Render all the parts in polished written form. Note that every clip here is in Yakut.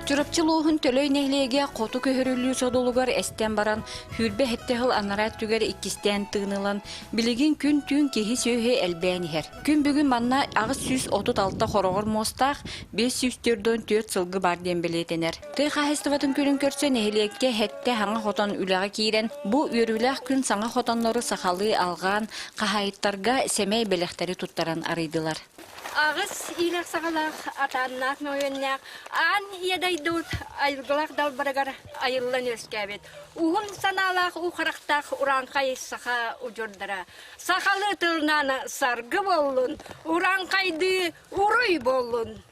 Чурапчы улууһун Төлөй нэһилиэгэ хоту көһөрүллүү содулугар эстэн баран, сүүрбэ сэттэ сыл анараа өттүгэр иккистээн тыынылан, билигин күн-түүн киһи-сүөһү элбээн иһэр. Күн бүгүн манна 836 хороҕор муостаах, 544 сылгы баар диэн бэлиэтэнэр. Тыа хаһаайыстыбатын күнүн көрсө нэһилиэккэ сэттэ саҥа хотон үлэҕэ киирэн, бу үөрүүлээх күн саҥа хотоннору сахалыы алҕаан, хаһаайыттарга сэмэй бэлэхтэри туттаран арыйдылар. Аҕыс иилэх саҕалаах, атааннаах нойоннаах, аан ийэ дойдубут айылгылаах далбарыгар айыллан үөскээбит, уһун санаалаах уу харахтаах урааҥхай саха удьурдара. Сахалыы тылынан саргы буоллун, урааҥхайдыы уруй буоллун!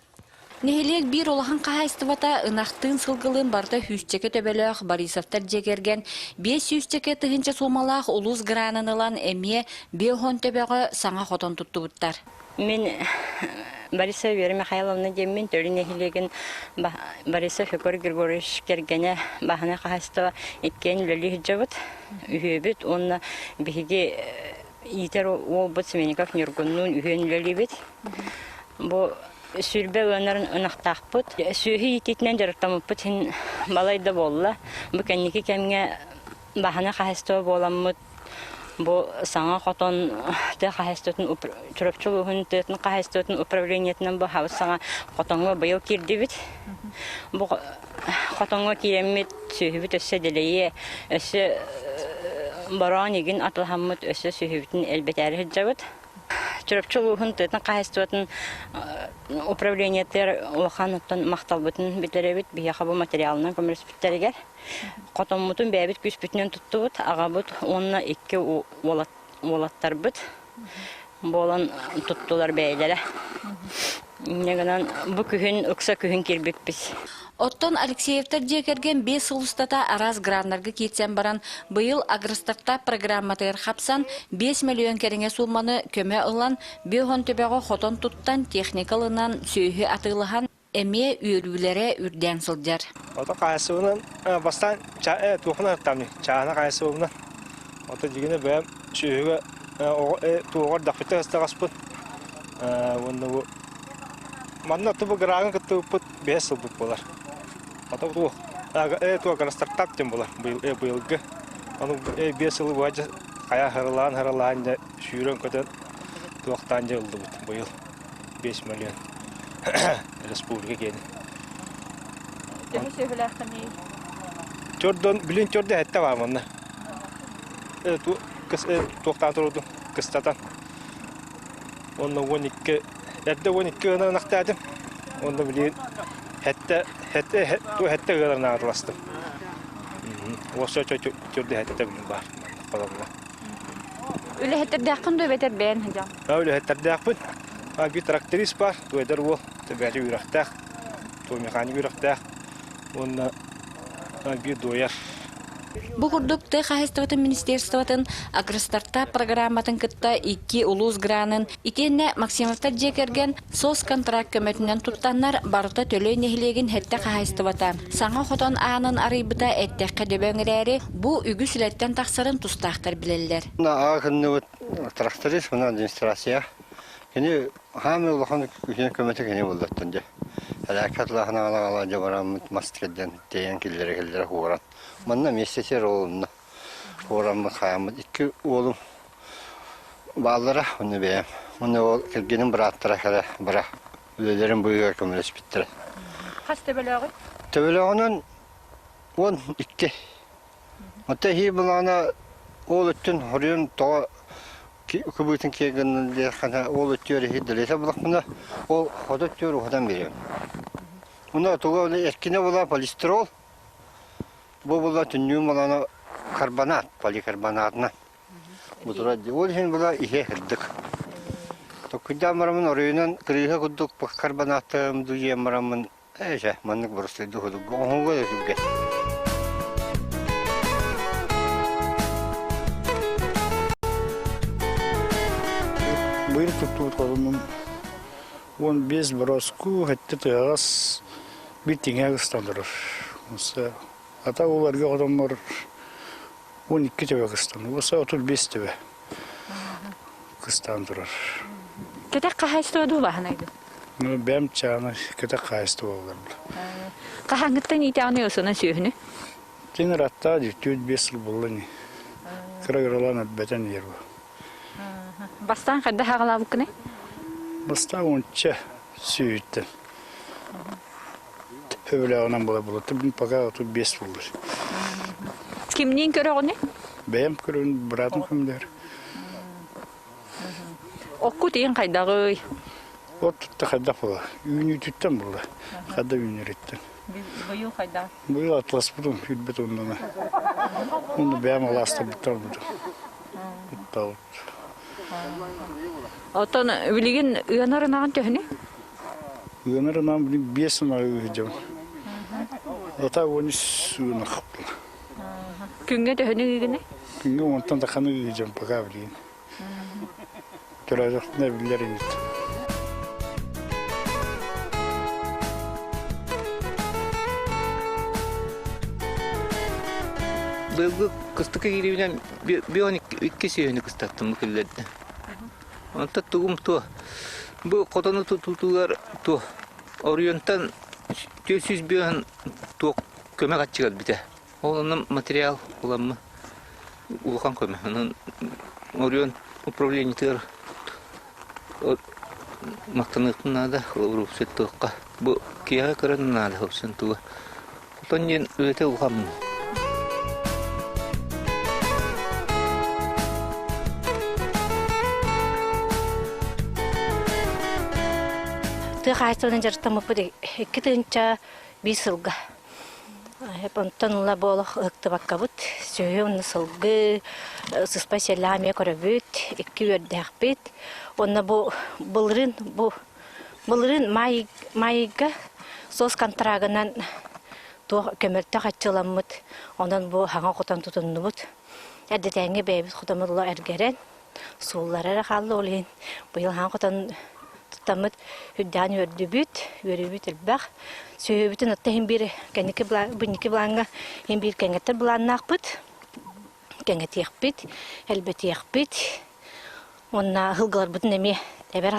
Нэһилиэк биир улахан хаһаайыстыбата ынахтыын сылгылыын барыта сүүсчэкэ төбөлөөх Борисовтар дьиэ кэргэн 500 тыһыынча суумалаах улуус гранын ылан эмиэ 50 төбөҕө саҥа хотон туттубуттар. Мин Борисова Вера Михайловна диэммин Төлү нэһилиэгин Борисов Егор Григорьевич кэргэнэ бааһынай хаһаайыстыба иккиэн үлэлии сылдьабыт, үһүөбүт уонна биһиги иитэр уолбут Семенников Ньургуннуун үһүөн үлэлиибит. Бу сүүрбэ ыанарын ынахтаахпыт. Сүөһү иитиитинэн дьарыктаммыппыт иһин балай да буолла. Бу кэнники кэмҥэ баһана хаһаайыстыба буоламмыт бу саҥа хотон тыа хаһаайыстыбатын Чурапчы улууһун тыатын хаһаайыстыбатын управлениетынан бу хабыс саҥа хотоҥҥо быйыл киирдибит. Бу хотоҥҥо киирэммит сүөһүбүт өссө дэлэйиэ, өссө бороон игин атылаһаммыт өссө сүөһүбүтүн элбэтээри сылдьабыт. Чурапчы улууһун тыатын хаһаайыстыбатын управлениетыгар улахан оттон махталбытын бүтэрэбит. Биһиэхэ бу материалынан көмөлөспүттэригэр. Хотоммутун бэйэбит күүспүтүнэн туттубут. Аҕабыт уонна икки уолаттарбыт буолан туттулар бэйэлэрэ. Инньэ гынан бу күһүн, ыкса күһүн киирбиппит. Оттон Алексеевтар дьиэ кэргэн 5 сыл устата араас граннарга киирсэн баран, быйыл Агростартап программатыгар хапсан, 5 мөлүйүөн кэриҥэ суумманы көмө ылан, 50 төбөҕө хотон туттан, техника ылынан, сүөһү атыылаһан, эмиэ үөрүүлэрэ үрдээн сылдьар. Ото хаайсыбынан бастаан туохунан аттамный чаана хаайсыбынан ото дьигинэ бэйэм сүөһүгэ туоҕар дахпыта ыстаҕаспын уонна бу манна тубу грагын кыттыбыппыт бэс сылбыт буолар. Ото туох туох грастартап диэн буолар быйылгы. Ону 5 сылы быһа хайа харалаан-харалаан дьэ сүүрэн-көтөн туохтаан дьэ ыллыбыт быйыл 5 миллион республика киэнэ. Төһө сүөһүлээххиний? Чордон, билин чордо этте бар манна. Туохтаан турудум, кыстатан. Онно 12, эрдэ 12 гынан ынахтаатым. Онно билигин хэтте, хэтте, хэтте ыаларын аатыластым. Уоса чөрдө хэтте билин бар. Холобура. Үлэһиттэрдээххин дуу эбэтэр бэйэн сылдьаҕын? Үлэһиттэрдээхпин. Биир тракторист бар, туойдар уол, төбөтө үөрэхтээх, туой механик үөрэхтээх. Уонна биир дуойар. Бу курдук тыа хаһаайыстыбатын министерствотын Агростартап программатын кытта икки улуус гранын итиэннэ Максимовтар дьиэ кэргэн соцконтракт көмөтүнэн туттаннар барыта Төлөй нэһилиэгин сэттэ хаһаайыстыбата саҥа хотон аанын арыйбыта эттэххэ дөбөҥ эрээри, бу үгүс үлэттэн тахсарын тустаахтар билэллэр. Аҕа кынныбыт тракторист, мына администрация. Кини хаамыы улахан үтүө көмөтө кини буллаттан дьэ. Элээккэ атлаһын аҕала-аҕала дьэ бараммыт мас кэрдэн тиэйэн киллэрэ-киллэрэ хуоран. Манна миэстэтигэр олунна. Хуораммыт хааммыт икки уолум бааллара, онно бэйэм. Уонна ол кэргэним бырааттара кэлэ бара үлэлэрин быыһыгар көмөлөспүттэрэ. Хас төбөлөөҕүй? Төбөлөөҕүнэн 12. Оттон эһии былаана ол өттүн хоруйун тоҕо кыбыытын киэр гыннын диэххинэ ол өттүгэр иһирдэлэтэ булахпына ол хоту өттүгэр уһатан биэриэм. Уна туга эркинэ була полистирол, бу була түннүүн балана карбонат, поликарбонатынан. Бутура ол иһин була иһэ сырдык. Токкуйдаан бараммын оройунан кырыыһа курдук карбонаттарым дуйан бараммын Эчэ, маннык боростуойду худугга оҥоһууга да түргэн. Быйыл туттубут хотонум 15 бороску, хэттэ тыаҕас биир тиҥээх ыстан турар. Ата уларга хотоннор 12 төбө кыстан, уоса 35 төбө кыстаан турар. Кэтэх хаһаайыстыба дуу баһынайды? Ну, бэм чааны кытах хаайысты боллар. Хаһааҥҥыттан иитэҕиний осунан сүөһүнү? Тин ратта түт бес сыл булла ни. Кыра кыралаан өлбөтөн иһэр бу. Бастаан хайдах аҕалаабыккыный? Бастаан онча сүүһүттэн. Өбүлээҕинэн була була. Пока тут бес буллар. Кимниин көрөҕүнүй? Бэйэм көрөбүн, быраатым көмөлөһөр. Оккут иин хайдаҕый? От тутта хайдах була? Үүнүүтүттэн була. Хадда үүнэриттэн. Быйыл хайдах? Быйыл атласпытым, үрбүт оннуна. Онну бэйэм алаастарбыттар бутум. Туттабыт. Оттон билигин ыанар ынаҕын төһөнүй? Ыанар ынаҕым билигин биэс ынаҕы ыыдьабын. Ата он үс ынах. Күҥҥэ төһөнү ыыгыный? Күҥҥэ уонтан таханы ыыдьам пока билигин. Төрөөтөхпүнэ биллэр инит. Быйылгы кыстыкка киириибинэн бион икки сүөһүнү кыстаттым бу күллэрдэ. Онтон тугум туо бу хотону тутуутугар туо оройуонтан 405 туох көмө хаччы кэлбитэ. Ол онон материал уламмы улахан көмө. Онон оройуон управлениетыгар махтаныахпын наада, холобур туохха. Бу киэһэ көрөн наада хопсун туга. Хотон диэн үлэтэ улахан. Тыа хаһаайыстыбанан дьарыктаммыппыт икки тыһыынча биир сылга. Онтон ыла бу олох ыһыктыбаккабыт, сүөһү уонна сылгы, сыспай сиэллээх эмиэ көрөбүт, икки үөрдээхпит. Уонна бу былырыын бу былырыын маай маайга сос контрагынан туох көмөлтө хаччыламмыт, онон бу хаҥа хотон тутуннубут. Эрдэтээҥҥи бэйэбит хотоммут ыла эргэрэн, Сууллара эрэ хаалла, ол иһин быйыл хаан хотон туттаммыт үрдээн үөрдүбүт, үөрүүбүт элбэх. Сүөһүбүтүн отто иһин биир кэнники бынньыки былааҥҥа иһин биир кэҥэтэр былааннаахпыт. Кэҥэтиэхпит, элбэтиэхпит. Уонна ыһылгыларбытын эмиэ эбэр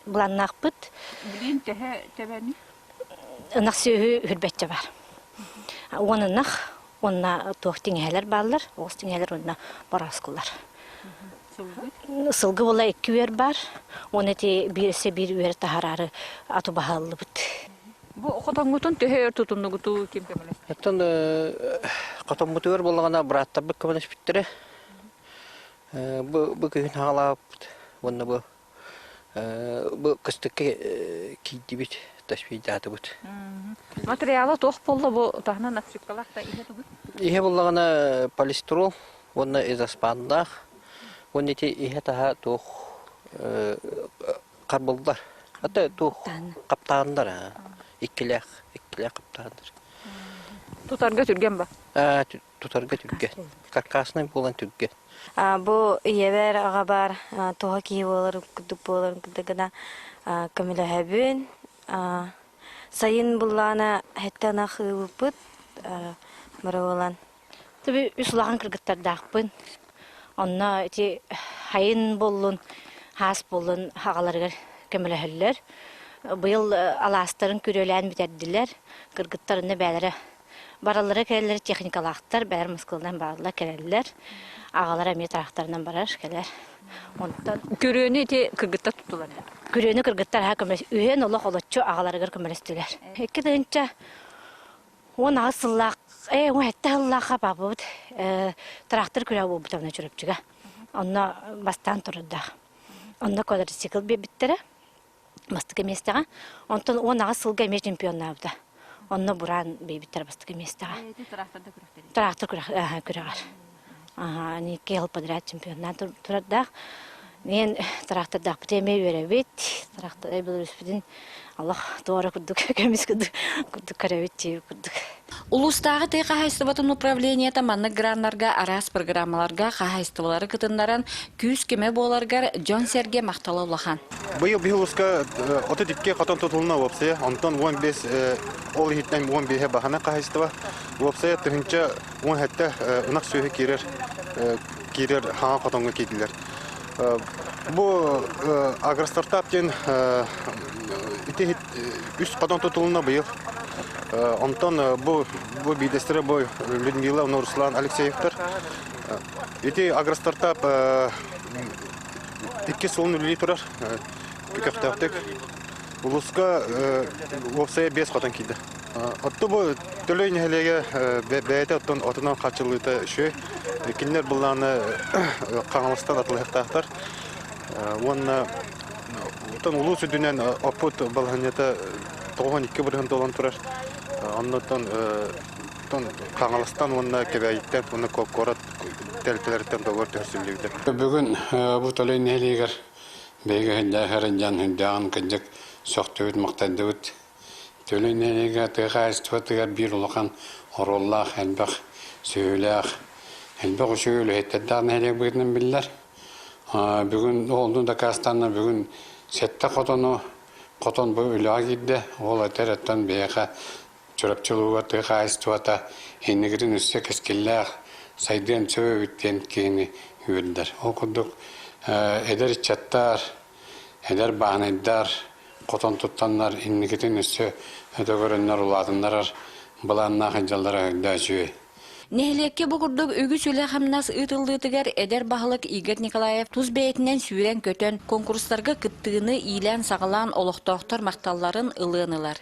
былааннаахпыт. Билигин төһө төбөнүй? Ынах сүөһү үрбэччэ бар. Уон ынах Уонна туох тиҥэһэлэр бааллар, оҕус тиҥэһэлэр уонна борооскулар. Сылгы була икки үөр баар, уонна ити биир өссө биир үөр таһараары ату баһыллыбыт. Бу хотоҥҥутун төһө өр тутуннугуту ким көмөлөстө? Оттон хотоммутугар буоллаҕына бырааттарбыт көмөлөспүттэрэ. Бу бу күһүн хаалаабыт уонна бу Бу кыстыкка киирдибит, тасвийдаатыбыт. Материала туох буолла бу таһынан обшивкалаах да иһэ тугуй? Иһэ буллаҕына полистирол уонна изоспаннаах уонна ити иһэ-таһа туох харбыллар. Ата туох хаптааннар иккилээх иккилээх хаптааннар. Тутарга түргэн ба? Тутарга түргэн. Каркасный буолан түргэн. Бу ийэбэр, аҕабар туһа киһи буолар курдук буоларын курдук гына көмөлөһөбүн. Сайын буллаана хэттэ ынах ыыбыппыт бары буолан. Түбү үс улахан кыргыттардаахпын. Онно ити хайын буоллун, хаас буоллун аҕаларыгар көмөлөһөллөр. Быйыл алаастарын күрүөлээн бүтэрдилэр. Кыргыттар онно бээлэрэ Бараллара-кэлэллэрэ техникалаахтар, бэйэр Москванан бараллар кэлэллэр. Аҕалара эмиэ тракторынан барар, кэлэр. Онтон Күрүөнү ити кыргыттар туттулар да? Күрүөнү кыргыттар аһа көмөлөс үһүөн олох олоччу аҕаларыгар көмөлөстүлэр. Икки тыһыынча уон аҕыс сыллаах, уон сэттэ сыллаахха папабыт трактор күрэҕэ буолбута мына Чурапчыга. Онно бастаан турардаах. Онно квадроцикл биэрбиттэрэ. Бастакы миэстэҕэ. Онтон 18 сылга эмиэ чемпионнаабыта. Онно бураан биэбиттэр бастакы миэстэҕэ. Тракторда күрэхтэри. Трактор күрэҕэр. Ага, икки сыл подряд чемпионнаан турардаах. Мен трактордаахпыт эмиэ үөрэбит. Трактор Беларусьпытын Аллах туора курдук көмүс курдук көрөбүт дии курдук. Улуустааҕы тыа хаһаайыстыбатын управлениета маннык граннарга араас программаларга хаһаайыстыбалары кытыннаран күүс-көмө буоларгар дьон-сэргэ махтала улахан. Быйыл биһи улууска 32 хотон тутулунна уопсайа, онтон 15 ол иһиттэн 15-е баһана хаһаайыстыба. Уопсайа 1017 ынах сүөһү киирэр киирэр хаҥа хотоҥҥо киирдилэр. Бу агростартап диэн Ити үс хотон тутулунна быйыл. Онтон бу бу биирдэстэрэ бу Людмила уонна Руслан Алексеевтар. Ити агростартап икки сылын үлэлии турар. Көхтөөхтүк. Улууска уопсайа биэс хотон киирдэ. Отту бу Төлөй нэһилиэгэ бэйэтэ оттон отунан хааччыллыыта үчүгэй. Кинилэр былааны Хаҥаластан атылыһыктаахтар. Уонна оттон улуус үрдүнэн оппут балаһыанньата 92 бырыһын туолан турар. Оннуттан Хаҥаластан уонна Кэбээйиттэн уонна куорат тэрилтэлэриттэн договор түһэрсиллибитэ. Бүгүн бу Төлөй нэһилиэгэр биһиги хүндээх эрэндьэн хүндээҕин кырдьык сөхтүбүт-махтайдыбыт. Төлөй нэһилиэгэ тыа хаһаайыстыбатыгар биир улахан оруоллаах, элбэх сүөһүлээх, элбэх үчүгэй үлэһиттэрдээх нэһилиэк быһыытынан биллэр. Бүгүн онну дакаастанна бүгүн сэттэ хотону хотон бу үлэҕэ киирдэ. Ол этэр оттон биһиэхэ Чурапчы улууһугар тыа хаһаайыстыбата инникитин өссө кэскиллээх сайдыан сөп эбит диэн киһини үөрдэр. Ол курдук эдэр ыччаттар, эдэр бааһынайдар хотон туттаннар инникитин өссө өтө көрөннөр улаатыннарар былааннаах дьаллара өйдөө үчүгэй. Нэһилиэккэ бу курдук үгүс үлэ-хамнас ыытыллыытыгар эдэр баһылык Игорь Николаев тус бэйэтинэн сүүрэн-көтөн, конкурстарга кыттыыны иилээн-саҕалаан олохтоохтор махталларын ылыан ылар.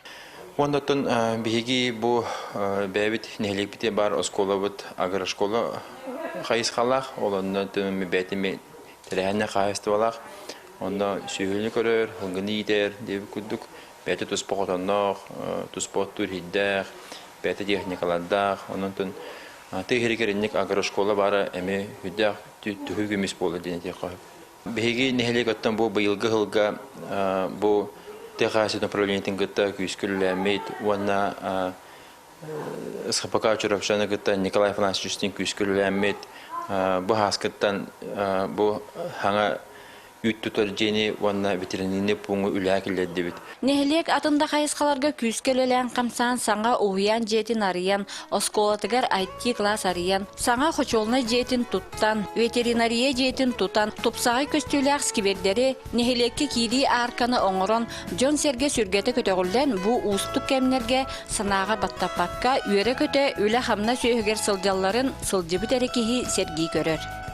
Уонна оттон биһиги бу бэйэбит нэһилиэкпитигэр баар оскуолабыт агрошкола хайысхалаах, ол онно бэйэтин тэрээһиннээх хаһаайыстыбалаах. Онно сүөһүнү көрөр, сылгыны иитэр диэбит курдук бэйэтэ туспа хотонноох, туспа оттуур иһирдээх, бэйэтэ техникалардаах. Онон тыа иһигэр инник агрошкола баара эмиэ сүрдээх төһүү көмүс буолар диэн этиэххэ сөп. Биһиги нэһилиэк оттон бу быйылгы сылга бу тыа хаһаайыстыбатын управлениетын кытта күүскэ үлэлээммит уонна СХПК Чурапчаны кытта Николай Афанасьевичтыын күүскэ үлэлээммит бу ааскыттан бу саҥа үүт тутар дьиэни уонна ветеринарнай пууҥу үлэҕэ киллэрдибит. Нэһилиэк атын да хайысхаларга күүскэ үлэлээн-хамсаан саҥа уһуйаан дьиэтин арыйан, оскуолатыгар IT-класс арыйан, саҥа хочуолунай дьиэтин туттан, ветеринария дьиэтин тутан, тупсаҕай көстүүлээх сквердэри, нэһилиэккэ киирии аарканы оҥорон, дьон-сэргэ сүргэтэ көтөҕүллэн бу уустук кэмнэргэ санааҕа баттаппакка үөрэ-көтө үлэ-хамнас үөһүгэр сылдьалларын сылдьыбыт эрэ киһи сэргии көрөр.